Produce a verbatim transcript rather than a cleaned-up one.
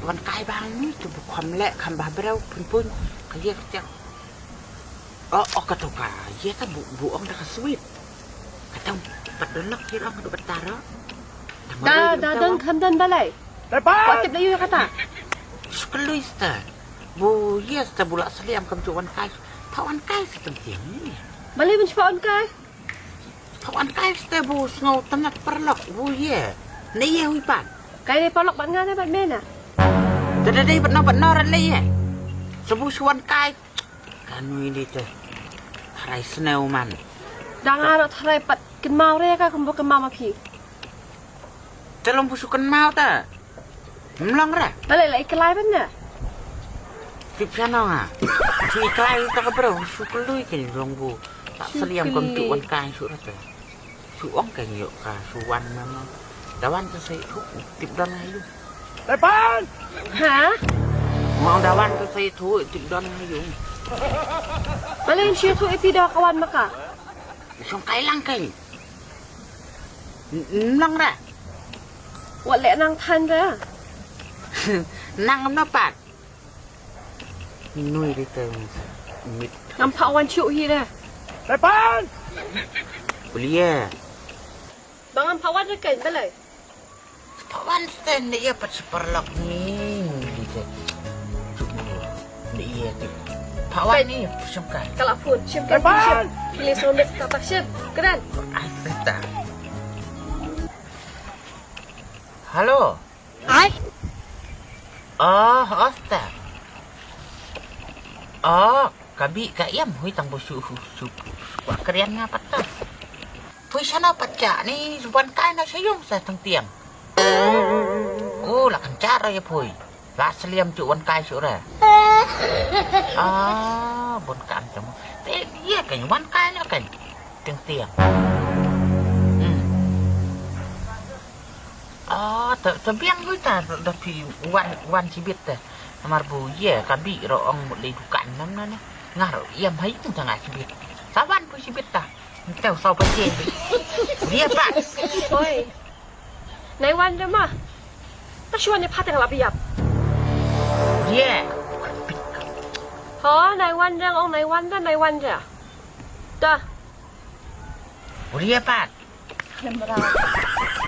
Wan kai bang ni tu bu kham leh kham ba breu pun pun. Ka ye ka tiang. Oh, oh, ka tu ka ye ta bu, bu ong da ka sweet. Ka tu pat don lok ye ong ka tu pat taro. Da, da don kham don balei. Ko tip da yu kata. Skului sta. Bu ye sta bu la sliam kam ju wan kai. Pha wan kai sa tang tiang ni. Balei ban shu pha wan kai? Pha wan kai sta bu sngew tang ngat paralok bu ye. Ne ye hui pat. Kai ne paralok ban nga ne ban mena. Te da dei ban no ban no ran le ye. Sa bu shu wan kai. Ka nui di te. Tharai snew man. Da nga ro tharai pat kynmaw re ka kumbu kynmaw ma phi. Te long bu shu kynmaw ta. Mlong ra. Balei la iklai ban ne. Tip sha no nga. Shu iklai ta ka bro shu klui ke long bu. Ta sliam kam tu wan kai shu ra ta. Shu ong ka nyo ka shu wan mama. Da wan ka sai thu tip don nga yu. Tepan. Ha? Mo da wan ka sai thu tip don nga yu. Balei shu thu iti da ka wan maka. Shu kai lang kai. Nang ra. Wat leh nang than ra. Nang no pat. Nui ri te mit. Ngam pha wan shu hi ra. Tepan. Kulia. Ba ngam pha wan ra kan balai. Pha wan sten ne ya pat seperlok ni. Nui ri te. Cuba. Ni ya tu. Pha wan ni sungkai. Kalau pun sim kan sim. Pilih sombet tak tak sim. Kedan. Ai seta. Halo. Ai. Oh, osta. Oh, ka bi ka iam hui tang bu su su su. Wa krian nga pat ta. Phui sana pat cha ni wan kai na sayum sa tang tiang. Oh, la kan chara ya phui. La seliam chu wan kai su ra. Ah, bun kan tang. Te ye kan wan kai na kan. Tang tiang. Hmm. Ah, ta ta biang hui ta da phi wan wan sibit ta. Namar bu ye ka bi ro ong mut le dukan nam na ne. Ngar yam hai ta nga sibit. Sa wan bu sibit ta. Tau sau pa je. Ye pa. Oi. Nai wan de ma. Ta shuan ne patang la biap. Ye. Ho, nai wan de ong nai wan de nai wan de. Ta. Ye pa. Lem ra.